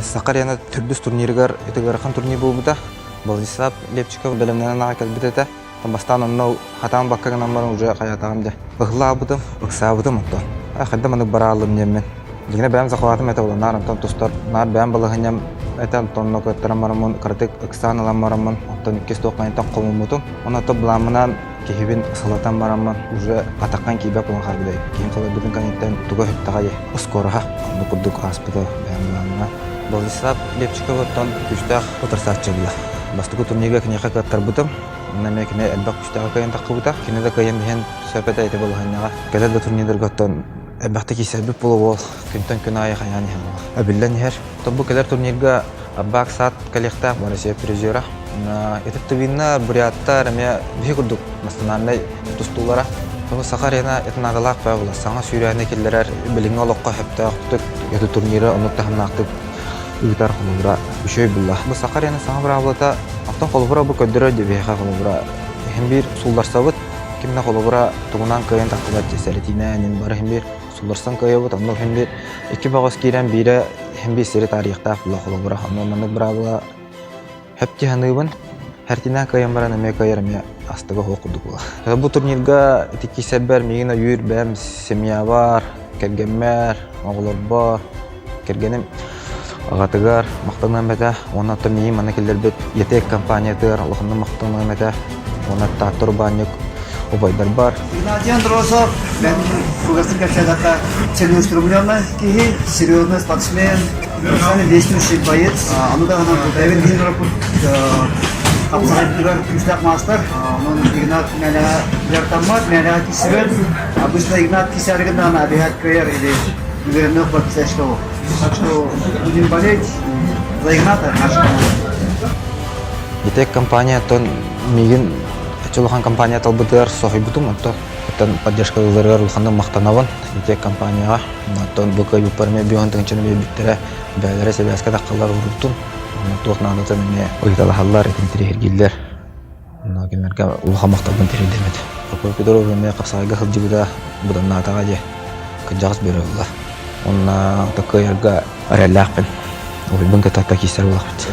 Саха Арена төрдүс турнирыгар ити ыарахан турнир буолбута. Владислав Лепчиков бэлэмнэнэн аҕай кэлбит этэ. Бастаан онно хатаан бакка гынан баран уже хайатаҕым дьэ. Ыһылаабытым, ыксаабытым онтон. Хайда маннык бараалым диэммин. Дьиҥинэ бэйэм захватым этэ буолла, наар онтон тустар, наар бэйэм балаһыанньам этэ, онтон онно кыаттаран бараммын, кыратык ыксаан ылан бараммын, оттон иккис туох хайантан хомуммутум. Онон былааммынаан киһибин сылатан бараммын уже атаххан киирбэт буолан хаалбытай. Киһим салайбытын кэнниттэн туга өһүттэҕэй оскуораһа оннук курдук ааспыта бэйэм былааммынан. Владислав Лепчиков оттон күүстээх утарсааччы буолла. Бастакы турнирга киниэхэ кыаттарбытым. Онно эмиэ кини элбэх күүстээҕи кыайан таххыбыта. Кини да кыайан иһэн сөп этэ ити балаһыанньаҕа. Кэлэр да турнирдарга оттон элбэхтик киирсэрбит буолуо уол күнтэн күн аайы хайаан иһэн буолла. Эбиллэн иһэр. Оттон бу кэлэр турнирга Аббак Саат кэлиэхтээх Россия призера. Ити Тывинна, буряттар эмиэ биһи курдук национальнай тустуулара. Ону Саха арена это наадалаах буолла. Саҥа сүүрээни киллэрэр билиҥҥи олоххо сөптөөхтүк ити турниры оннук таһымнаахтык ыытар холобура үчүгэй булла. Бу Саха арена саҥа быраабылата оттон холобура бу көрдөрөр биһиэхэ холобура иһин биир сулларсабыт ким да холобура тугунан кыайан тахсыбат сэрэтиинээн бары иһин биир сулларсан кыайабыт онно иһин биир икки бөҕөс киирэн биирэ иһин биир сири таарыйыахтаах була холобура онно маннык быраабыла Хөп дии саныыбын. Хартина кыайан баран эмиэ кыайар эмиэ астыга суох курдук буолар. Бу турнирга ити киирсэрбэр миигин өйүүр бэйэм семьябар, кэргэммэр, оҕолорбор, кэргэним аҕатыгар махтаныам этэ. Уонна оттон миигин манна киллэрбит ЯТЭК компаниятыгар улаханнык махтаныам этэ. Уонна Таатта урбаанньык убайдарбар. Игнатий Андросов, мен кылгастык кэпсээтэххэ, целеустремленный киһи, серьезный спортсмен, профессиональный действующий боец. Ону даҕаны бэйэбин иһин олорбут хапсаҕайдыгар күүстээх маастар. Онон Игнат мээлэҕэ дьарыктаммат, мээлэҕэ киирсибэт. Обычно Игнат киирсээригин даҕаны обещать кыайар или уверенных подписать, что Так что будем болеть за Игната, наша команда. ИТЭК компания оттон миигин оччо улахан компания талбытыгар соһуйбутум онтон оттон поддержкалыыларыгар улаханнык махтанабын ИТЭК компанияҕа оттон бу кыайбыппар эмиэ бион тыһыынчаны биэрбиттэрэ бэйэлэрэ сибээскэ таххаллар уруттун туох наадатын эмиэ ыйыталаһаллар интириэһиргииллэр онно кинилэргэ улахан махталбын тириэрдэм этэ Прокопий Петров эмиэ хапсаҕайга сылдьыбыта быданнаатаҕа дии кырдьаҕас бөрө ылла уонна кыайарга эрэллээхпин уһуйбун кытта киирсэр буолахпыт.